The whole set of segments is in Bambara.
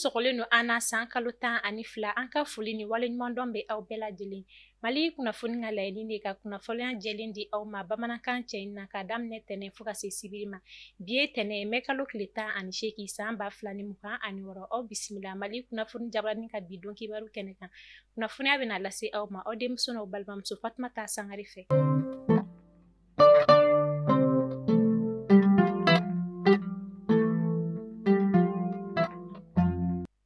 sɔgɔlen don an na san kalo 12, an ka foli ni waleɲumandɔn bɛ aw bɛɛ lajɛlen. Mali kunnafoni ka laɲini de ka kunnafoniya jɛlen di aw ma bamanankan cɛ in na, k'a daminɛ tɛnɛn fo ka se sibiri ma. Bi ye tɛnɛn mɛ kalo tile 18 san 2026. Aw bisimila Mali kunnafoni jabarani ka bi don kibaru kɛnɛ kan. Kunnafoniya bɛna lase aw ma aw denmuso n'aw balimamuso Fatumata Sangare fɛ.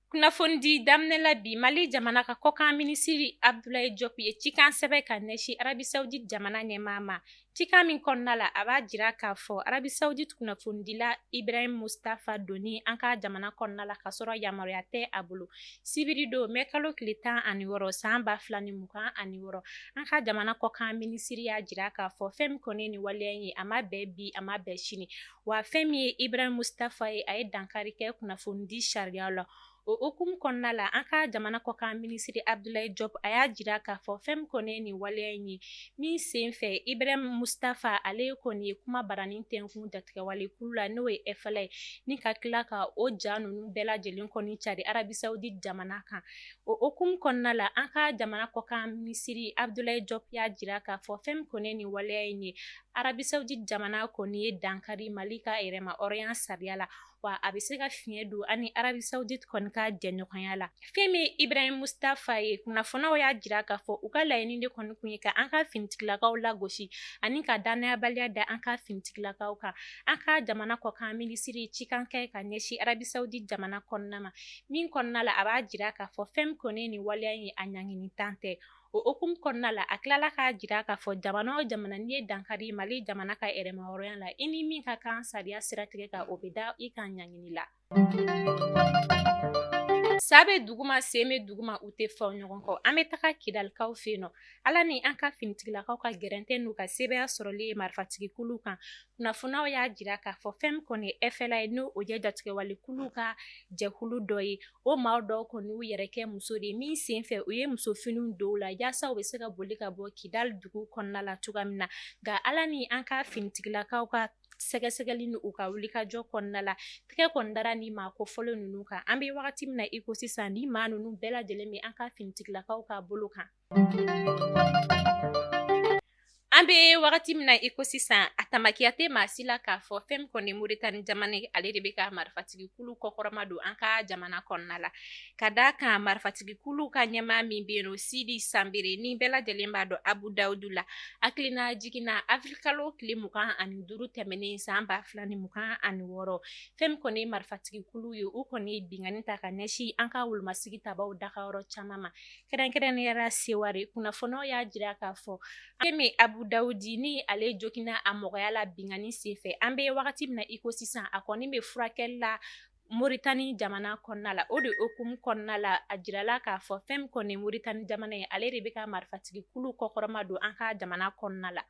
Kunnafonidi daminɛ la bi, Mali jamana ka kɔkan minisiri Abdoulaye Diop ye cikan sɛbɛn ka ɲɛsin Arabie Saoudite jamana ɲɛmaa ma. Cikan min kɔnɔna la, a b'a jira k'a fɔ Arabie Saoudite kunnafonidila Ibrahim Mustafa donni an ka jamana kɔnɔna la k'a sɔrɔ yamaruya tɛ a bolo. Sibiri don mɛ kalo tile 16 san 2026, an ka jamana kɔkan minisiri y'a jira k'a fɔ fɛn min kɔni ni waleya ye, a ma bɛn bi, a ma bɛn sini. Wa fɛn min ye Ibrahim Mustafa ye, a ye dankari kɛ kunnafonidi sariya la. O hukumu kɔnɔna la, an ka jamana kɔkan minisiri Abdoulaye Diop a y'a jira k'a fɔ fɛn min kɔni ye nin waleya in ye, min sen fɛ Ibrahim Mustafa ale kɔni ye kuma baranin tɛnkun jatigɛwale kulu la, n'o ye FLA ye, ni ka tila ka o ja ninnu bɛɛ lajɛlen kɔni cari Arabie Saoudite jamana kan. O hukumu kɔnɔna la, an ka jamana kɔkan minisiri Abdoulaye Diop y'a jira k'a fɔ fɛn min kɔni ye nin waleya in ye, Arabie Saoudite jamana kɔni ye dankari Mali ka yɛrɛmahɔrɔnya sariya la, wa a bɛ se ka fiɲɛ don ani Arabie Saoudite kɔni ka jɛɲɔgɔnya la. Fɛn min Ibrahim Mustafa ye, kunnafoniyaw y'a jira k'a fɔ u ka laɲini de kɔni kun ye ka an ka finitigilakaw lagosi ani ka dannayabaliya da an ka finitigilakaw kan. An ka jamana kɔkan minisiri cikan kɛ ka ɲɛsin Arabie Saoudite jamana kɔnɔna ma, min kɔnɔna la a b'a jira k'a fɔ fɛn min kɔni ye nin waleya in ye, a ɲangini tan tɛ. O hukumu kɔnɔna la, a tilala k'a jira k'a fɔ jamana o jamana, n'i ye dankari Mali jamana ka yɛrɛmahɔrɔnya la, i ni min ka kan sariya siratigɛ kan, o bɛ da i kan ɲangini la. Sa bɛ duguma, sen bɛ duguma, u tɛ fɔ ɲɔgɔn kɔ. An bɛ taga Kidalikaw fɛ yen nɔ. Ala ni an ka finitigilakaw ka gɛrɛntɛ n'u ka sebaaya sɔrɔli ye marifatigikuluw kan. Kunnafoniyaw y'a jira k'a fɔ fɛn min kɔni ye FLA ye, n'o ye jatigɛwalekuluw ka jɛkulu dɔ ye, o maa dɔw kɔni y'u yɛrɛ kɛ muso de ye, min senfɛ u ye musofiniw don u la yaasa u bɛ se ka boli ka bɔ Kidali dugu kɔnɔna la cogoya min na. Nka Ala ni an ka finitigilakaw ka sɛgɛsɛgɛli ni u ka wulikajɔ kɔnɔna la, tɛgɛ kɔni dara ni maa kofɔlen ninnu kan. An bɛ wagati min na i ko sisan, ni maa ninnu bɛɛ lajɛlen bɛ an ka finitigilakaw ka bolo kan. An bɛ wagati min na i ko sisan, a tamakiya tɛ maa si la k'a fɔ fɛn min kɔni Moritani jamana ye, ale de bɛ ka marifatigikulu kɔkɔrɔma don an ka jamana kɔnɔna la, ka d'a kan marifatigikulu ka ɲɛmaa min bɛ yen nɔ, Sidi Sanbere, ni bɛɛ lajɛlen b'a dɔn Abu Dawudu la. Hakilina jiginna avril kalo tile 25 tɛmɛnen san 2026, fɛn min kɔni ye marifatigikulu ye, u kɔni ye binkanni ta ka ɲɛsin an ka wolomasigi tabaw dagayɔrɔ caman ma, kɛrɛnkɛrɛnnenya la Seware. Kunnafoniyaw y'a jira k'a fɔ fɛn min Abu Dawudi, ni ale joginna a mɔgɔya la binkanni senfɛ, an bɛ wagati min na i ko sisan, a kɔni bɛ furakɛli la Moritani jamana kɔnɔna la. O de hukumu kɔnɔna la, a jirala k'a fɔ fɛn min kɔni Moritani jamana ye, ale de bɛ ka marifatigikulu kɔkɔrɔma don an ka jamana kɔnɔna la.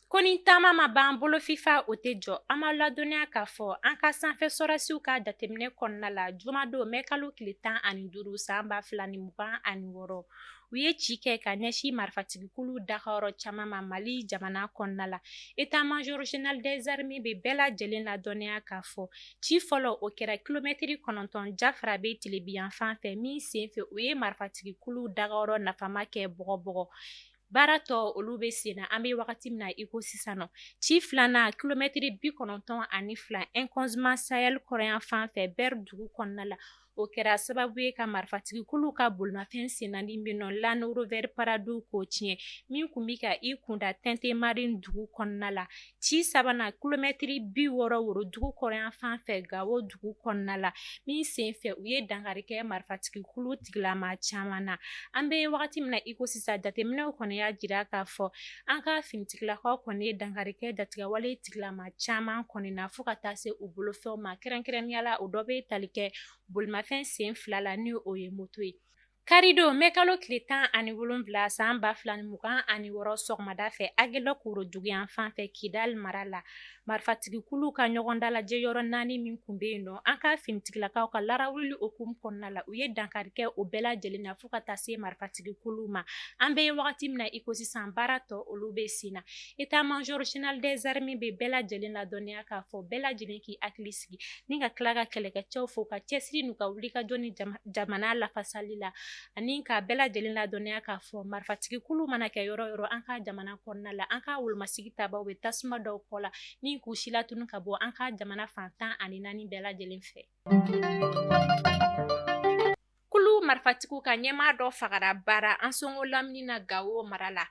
Ko ni taama ma ban bolofifa, o tɛ jɔ. An b'a ladɔnniya k'a fɔ an ka sanfɛ sɔrɔsiw ka jateminɛ kɔnɔna la, jumadon mɛ kalo tile 15 san 2026, u ye ci kɛ ka ɲɛsin marifatigikulu dagayɔrɔ caman ma Mali jamana kɔnɔna la. État major général des armées bɛ bɛɛ lajɛlen ladɔnniya k'a fɔ ci fɔlɔ, o kɛra kilomɛtiri 9 Jafarabe tilebinyanfan fɛ, min senfɛ u ye marifatigikulu dagayɔrɔ nafama kɛ bɔgɔbɔgɔ. Baara tɔ, olu bɛ sen na an bɛ wagati min na i ko sisan nɔ. Ci filanan, kilomɛtiri 92 Inkozma Sahel kɔrɔnyanfan fɛ Bɛri dugu kɔnɔna la, o kɛra sababu ye ka marifatigikulu ka bolimafɛn sen naani bɛ nɔ Land Rover Prado k'o tiɲɛ, min tun bɛ ka i kunda Tɛntɛmarin dugu kɔnɔna la. Ci sabanan, kilomɛtiri 60 Worodugu kɔrɔnyanfan fɛ Gawo dugu kɔnɔna la, min senfɛ u ye dankari kɛ marifatigikulu tigilama caman na. An bɛ wagati min na i ko sisan, jateminɛw kɔni y'a jira k'a fɔ an ka finitigilakaw kɔni ye dankari kɛ jatigɛwale tigilama caman kɔni na, fo ka taa se u bolofɛnw ma. Kɛrɛnkɛrɛnnenya la, o dɔ bɛ tali kɛ bolimafɛn sen fila la, ni o ye moto ye. Karidon mɛ kalo tile 17 san 2026 sɔgɔmada fɛ, Agelɔk woroduguyanfan fɛ Kidal mara la, Marifatigikuluw ka ɲɔgɔn dalajɛ yɔrɔ naani min tun bɛ yen nɔ, an ka finitigilakaw ka larawuli hukumu kɔnɔna la, u ye dankari kɛ o bɛɛ lajɛlen na fo ka taa se marifatigikuluw ma. An bɛ wagati min na i ko sisan, baara tɔ olu bɛ sen na. État-major général des armées bɛ bɛɛ lajɛlen ladɔnniya k'a fɔ bɛɛ lajɛlen k'i hakili sigi ni ka tila ka kɛlɛkɛcɛw fo ka cɛsiri n'u ka wulikajɔ ni jamana lafasali la, ani ka bɛɛ lajɛlen ladɔnniya k'a fɔ marifatigikulu mana kɛ yɔrɔ yɔrɔ an ka jamana kɔnɔna la, an ka wolomasigi tabaw bɛ tasuma dɔw kɔ la ni k'u silatunu ka bɔ an ka jamana fan 14 bɛɛ lajɛlen fɛ. Kulu marifatigiw ka ɲɛmaa dɔ fagara bara Ansongo lamini na Gawo mara la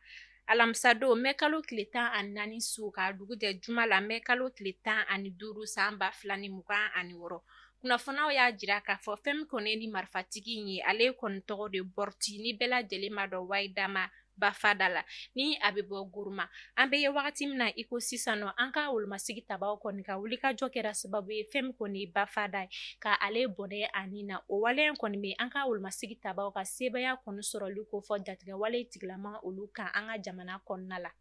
alamisadon mɛ kalo tile 14 su ka dugu jɛ juma la mɛ kalo tile 15 san 2026. Kunnafoniyaw y'a jira k'a fɔ fɛn min kɔni ni marifatigi in ye, ale kɔni tɔgɔ de Bɔriti, ni bɛɛ lajɛlen b'a dɔn Wayidama Bafada la, ni a bɛ bɔ Guruma. An bɛ ye wagati min na i ko sisan nɔ, an ka wolomasigi tabaw kɔni ka wulikajɔ kɛra sababu ye fɛn min kɔni Bafada ye ka ale bɔnɛ a ni na. O waleya kɔni bɛ an ka wolomasigi tabaw ka sebaaya kɔni sɔrɔli ko fɔ jatigɛwale tigilama olu kan an ka jamana kɔnɔna la.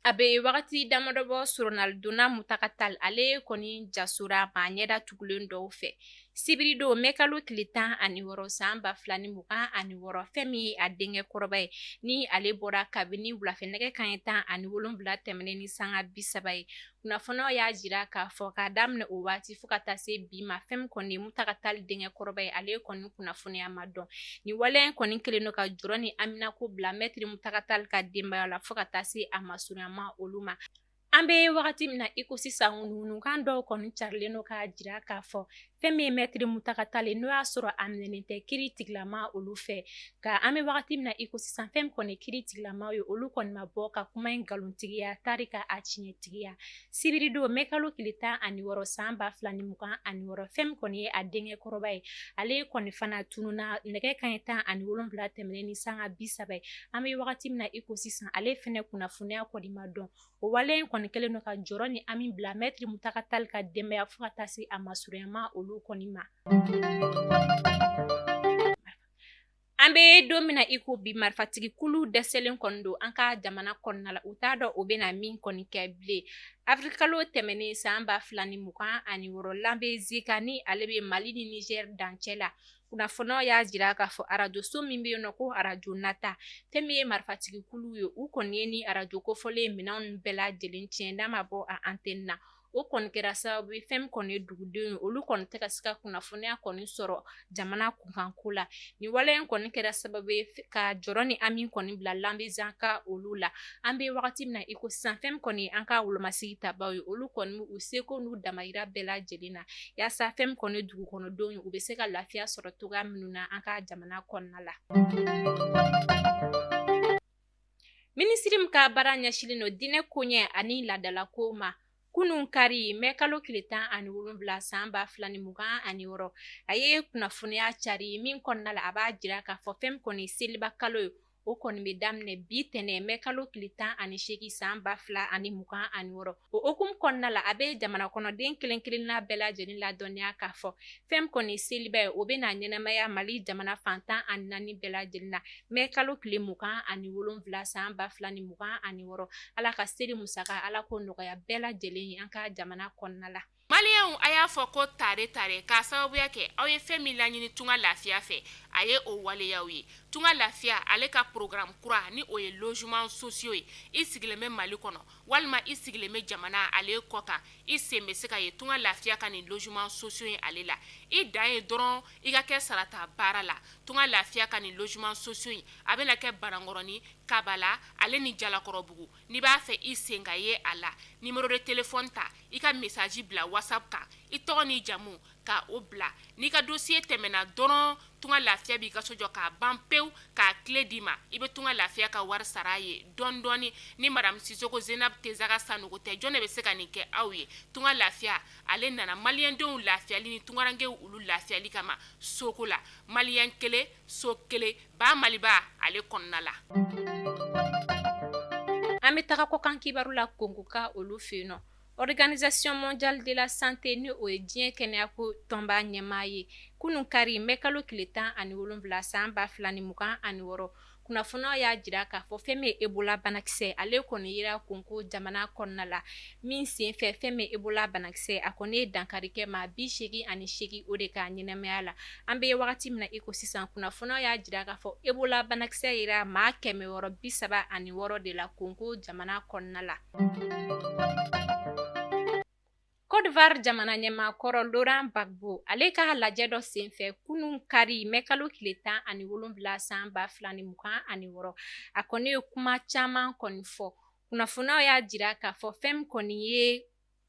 A bɛ wagati damadɔ bɔ, soronalidonna Mutaka Tali, ale kɔni jasora maa ɲɛda tugulen dɔw fɛ sibiridon mɛ kalo tile 16 san 2026. Fɛn min ye a denkɛ kɔrɔba ye, ni ale bɔra kabini wulafɛ nɛgɛ kanɲɛ 17 tɛmɛnen ni sanga 30 ye. Kunnafoniyaw y'a jira k'a fɔ k'a daminɛ o waati fo ka taa se bi ma, fɛn min kɔni ye Mutaka Tali denkɛ kɔrɔba ye, ale kɔni kunnafoniya ma dɔn. Nin waleya in kɔni kɛlen don ka jɔrɔ ni haminako bila mɛtiri Mutaka Tali ka denbaya la fo ka taa se a masurunyama olu ma. An bɛ wagati min na i ko sisan, ŋunuŋunukan dɔw kɔni carilen don k'a jira k'a fɔ fɛn min ye mɛtiri Mutaka Tali, n'o y'a sɔrɔ a minɛnen tɛ kiri tigilama olu fɛ. Nka an bɛ wagati min na i ko sisan, fɛn min kɔni kiri tigilamaw ye, olu kɔni ma bɔ ka kuma in nkalontigiya tari ka a tiɲɛtigiya. Sibiridon mɛ kalo tile 16 san 2026, fɛn min kɔni ye a denkɛ kɔrɔba ye, ale kɔni fana tununna nɛgɛ kanɲɛ 17 tɛmɛnen ni sanga 30 ye. An bɛ wagati min na i ko sisan, ale fɛnɛ kunnafoniya kɔni ma dɔn. O wale in kɔni kɛlen don ka jɔrɔ ni hami bila mɛtiri Mutaka Tali ka denbaya fo ka taa se a masurunyama olu kɔni ma. An bɛ don min na i ko bi, marifatigi kulu dɛsɛlen kɔni don an ka jamana kɔnɔna la, u t'a dɔn o bɛna min kɔni kɛ bilen. Avril kalo tɛmɛnen san 2026, Lanbezika, ni ale bɛ Mali ni Niger dancɛ la, kunnafoniyaw y'a jira k'a fɔ arajoso min bɛ yen nɔ ko arajo nata, fɛn min ye marifatigi kulu ye, u kɔni ye ni arajo kofɔlen minɛnw bɛɛ lajɛlen tiɲɛ n'a ma bɔ a antenne na. O kɔni kɛra sababu ye fɛn min kɔni ye dugudenw ye, olu kɔni tɛ ka se ka kunnafoniya kɔni sɔrɔ jamana kunkanko la. Nin wale in kɔni kɛra sababu ye ka jɔrɔ ni hami kɔni bila Lanbezika olu la. An bɛ wagati min na i ko sisan, fɛn min kɔni an ka wolomasigi tabaw ye, olu kɔni u seko n'u damayira bɛɛ lajɛlen na yaasa fɛn min kɔni dugu kɔnɔdenw ye, u bɛ se ka lafiya sɔrɔ cogoya minnu na an ka jamana kɔnɔna la. Minisiri min ka baara ɲɛsinlen don diinɛ koɲɛ ani laadalakow ma, kunun kari mɛ kalo tile 17 san 2026, a ye kunnafoniya cari min kɔnɔna la a b'a jira k'a fɔ fɛn min kɔni seliba kalo ye, o kɔni bɛ daminɛ bi tɛnɛn mɛ kalo tile 18 san 2026. O hukumu kɔnɔna la, a bɛ jamana kɔnɔden kelen kelenna bɛɛ lajɛlen ladɔnniya k'a fɔ fɛn min kɔni seliba ye, o bɛna ɲɛnamaya Mali jamana fan 14 bɛɛ lajɛlen na mɛ kalo tile 27 san 2026. Ala ka seli musaka, Ala k'o nɔgɔya bɛɛ lajɛlen ye an ka jamana kɔnɔna la. Maliyɛnw, a y'a fɔ ko tare tare k'a sababuya kɛ aw ye fɛn min laɲini Tunga Lafiya fɛ, a ye o waleyaw ye. Tunga Lafiya ale ka programme kura, ni o ye logement sociaux ye, i sigilen bɛ Mali kɔnɔ walima i sigilen bɛ jamana ale kɔ kan, i sen bɛ se ka ye Tunga Lafiya ka nin logement sociaux ye ale la. I dan ye dɔrɔn i ka kɛ sarata baara la. Tunga Lafiya ka nin logement sociaux in, a bɛna kɛ Banankɔrɔni, Kabala ale ni Jalakɔrɔbugu. N'i b'a fɛ i sen ka ye a la, numéro de téléphone ta, i ka message bila WhatsApp kan, i tɔgɔ n'i jamu ka o bila. N'i ka dossier tɛmɛna dɔrɔn, Tunga Lafiya b'i ka so jɔ k'a ban pewu, k'a clé d'i ma. I bɛ Tunga Lafiya ka wari sara a ye dɔɔni dɔɔni. Ni madame Sisoko Zenab Tezaga Sanogo tɛ, jɔn de bɛ se ka nin kɛ aw ye? Tunga Lafiya ale nana maliyɛndenw lafiyali ni tungarankew olu lafiyali kama soko la. Maliyɛn kelen, so kelen, ba Maliba ale kɔnɔna la. An bɛ taga kɔkan kibaru la Kongo ka olu fɛ yen nɔ. Organisation mondiale de la santé, ni o ye diɲɛ kɛnɛyako tɔnba ɲɛmaa ye, kunun kari mɛ kalo tile 17 san 2026. Kunnafoniyaw y'a jira k'a fɔ fɛn min ye Ebola banakisɛ ale kɔni yera Kongo jamana kɔnɔna la min senfɛ fɛn min Ebola banakisɛ a kɔni ye dankari kɛ maa 88 o de ka ɲɛnamaya la. An bɛ wagati min na iko sisan, kunnafoniyaw y'a jira k'a fɔ Ebola banakisɛ yera maa 636 de la Kongo jamana kɔnɔna la. Côte d'Ivoire jamana ɲɛmaa kɔrɔ Laurent Gbagbo ale ka lajɛ dɔ senfɛ kunun kari mɛ kalo tile 17 san 2026, a kɔni ye kuma caman kɔni fɔ. Kunnafoniyaw y'a jira k'a fɔ fɛn min kɔni ye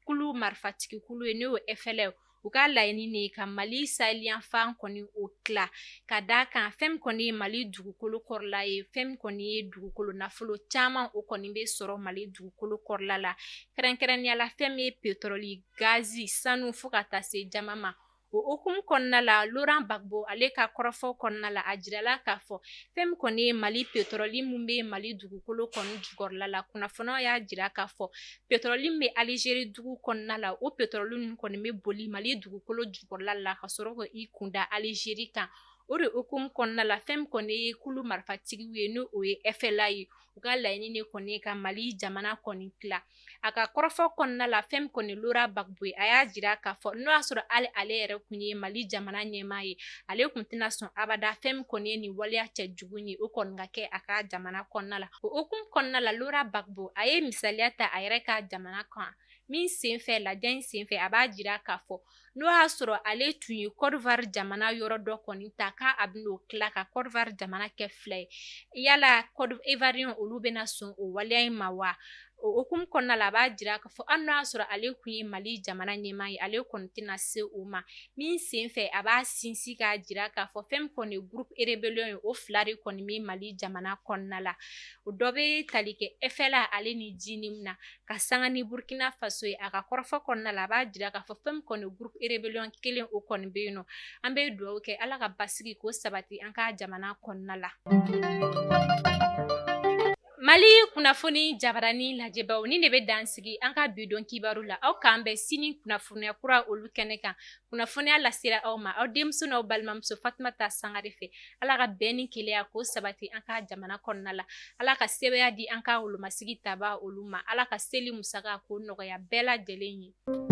kulu marifatigi kulu ye n'o ye FLA, u ka laɲini de ye ka Mali saheliyanfan kɔni o tila ka d'a kan fɛn min kɔni ye Mali dugukolo kɔrɔla ye, fɛn min kɔni ye dugukolo nafolo caman o kɔni bɛ sɔrɔ Mali dugukolo kɔrɔla la, kɛrɛnkɛrɛnnenya la fɛn min ye pétrole, gazi, sanu fo ka taa se jama ma. O hukumu kɔnɔna la, Laurent Gbagbo ale ka kɔrɔfɔ kɔnɔna la, a jirala k'a fɔ fɛn min kɔni ye Mali pétrole min bɛ Mali dugukolo kɔni jukɔrɔla la. Kunnafoniyaw y'a jira k'a fɔ pétrole min bɛ Algérie dugu kɔnɔna la, o pétrole ninnu kɔni bɛ boli Mali dugukolo jukɔrɔla la ka sɔrɔ ka i kunda Algérie kan. O de hukumu kɔnɔna la, fɛn min kɔni ye kulu marifatigiw ye n'o o ye FLA ye, u ka laɲini de kɔni ye ka Mali jamana kɔni tila. A ka kɔrɔfɔ kɔnɔna la, fɛn min kɔni Laurent Gbagbo ye, a y'a jira k'a fɔ n'o y'a sɔrɔ hali ale yɛrɛ kun ye Mali jamana ɲɛmaa ye, ale kun tɛna sɔn abada fɛn min kɔni ye nin waleya cɛjugu ye, o kɔni ka kɛ a ka jamana kɔnɔna la. O hukumu kɔnɔna la, Laurent Gbagbo a ye misaliya ta a yɛrɛ ka jamana kan min senfɛ, lajɛ in senfɛ, a b'a jira k'a fɔ n'o y'a sɔrɔ ale tun ye Côte d'Ivoire jamana yɔrɔ dɔ kɔni ta k'a bɛn'o tila ka Côte d'Ivoire jamana kɛ fila ye, yala Côte Ivoirien olu bɛna sɔn o waleya in ma wa? O hukumu kɔnɔna la, a b'a jira k'a fɔ hali n'o y'a sɔrɔ ale tun ye Mali jamana ɲɛmaa ye, ale kɔni tɛna se o ma. Min senfɛ, a b'a sinsin k'a jira k'a fɔ fɛn min kɔni ye groupe rébellion ye, o fila de kɔni bɛ Mali jamana kɔnɔna la. O dɔ bɛ tali kɛ FLA ale ni JNIM na ka sanga ni Burkina Faso ye. A ka kɔrɔfɔ kɔnɔna la, a b'a jira k'a fɔ fɛn min kɔni groupe rébellion kelen o kɔni bɛ yen nɔ. An bɛ dugawu kɛ Ala ka basigi k'o sabati an ka jamana kɔnɔna la. Mali kunnafoni jabarani lajɛbaw, nin de bɛ dan sigi an ka bi don kibaru la. Aw k'an bɛn sini kunnafoniya kura olu kɛnɛ kan. Kunnafoniya lasera aw ma aw denmuso n'aw balimamuso Fatumata Sangare fɛ. Ala ka bɛn ni kelenya k'o sabati an ka jamana kɔnɔna la. Ala ka sebaaya di an ka wolomasigi taba olu ma. Ala ka seli musaka k'o nɔgɔya bɛɛ lajɛlen ye.